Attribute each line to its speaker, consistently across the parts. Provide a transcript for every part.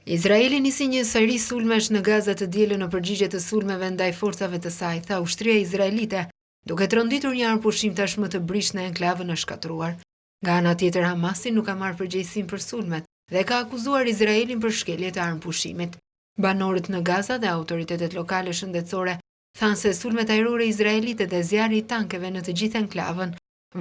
Speaker 1: Izraeli nisi një seri sulmesh në Gaza të dielën në përgjigje të sulmeve ndaj forcave të saj, tha ushtria izraelite, duke tronditur një armëpushim tashmë të brishtë në enklavën e shkatërruar. Nga ana tjetër, Hamasi nuk ka marrë përgjegjësinë për sulmet dhe ka akuzuar Izraelin për shkelje të armëpushimit. Banorët në Gaza dhe autoritetet lokale shëndetësore thanë se sulmet ajrore izraelite dhe zjarri i tankeve në të gjithë enklavën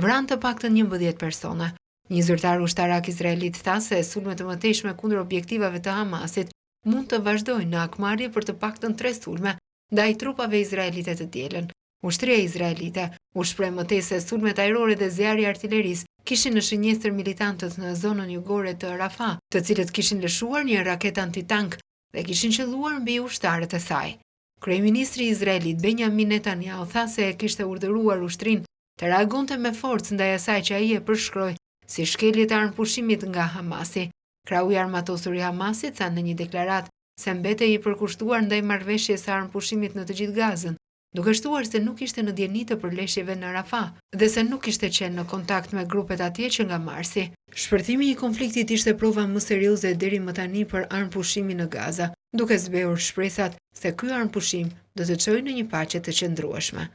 Speaker 1: vranë të paktën 11 persona. Një zyrtar ushtarak izraelit tha se sulmet të mëtejshme kundër objektivave të Hamasit mund të vazhdojnë në hakmarrje për të paktën tre sulme ndaj trupave izraelite të dielën. Ushtria izraelite u shpreh më tej se sulmet ajrore dhe zjarri i artilerisë kishin në shënjestër militantët në zonën jugore të Rafah, të cilët kishin lëshuar një raketë antitank dhe kishin qëlluar mbi ushtarët e saj. Kryeministri izraelit Benjamin Netanyahu tha se e kishte urdhëruar ushtrinë të reagonte me forcë ndaj asaj që ai e përshkroi si shkelje të armëpushimit nga Hamasi. Krahu i armatosur i Hamasit tha në një deklaratë se mbetej i përkushtuar ndaj marrëveshjes së armëpushimit në të gjithë Gazën, duke shtuar se nuk ishte në dijeni të përleshjeve në Rafah dhe se nuk kishte qenë në kontakt me grupet atje që nga marsi. Shpërthimi i konfliktit ishte prova më serioze deri më tani për armëpushimin në Gaza, duke zbehur shpresat se ky armëpushim do të çojë në një paqe të qëndrueshme.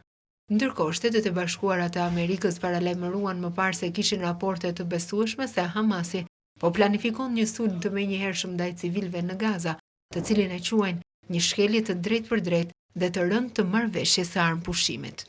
Speaker 1: Ndërkohë, Shtetet e Bashkuara të Amerikës paralajmëruan më parë se kishin raporte të besueshme se Hamasi po planifikon një sulm të menjëhershëm ndaj civilëve në Gaza, të cilin e quajnë një shkelje të drejtpërdrejtë dhe të rëndë të marrëveshjes së armëpushimit.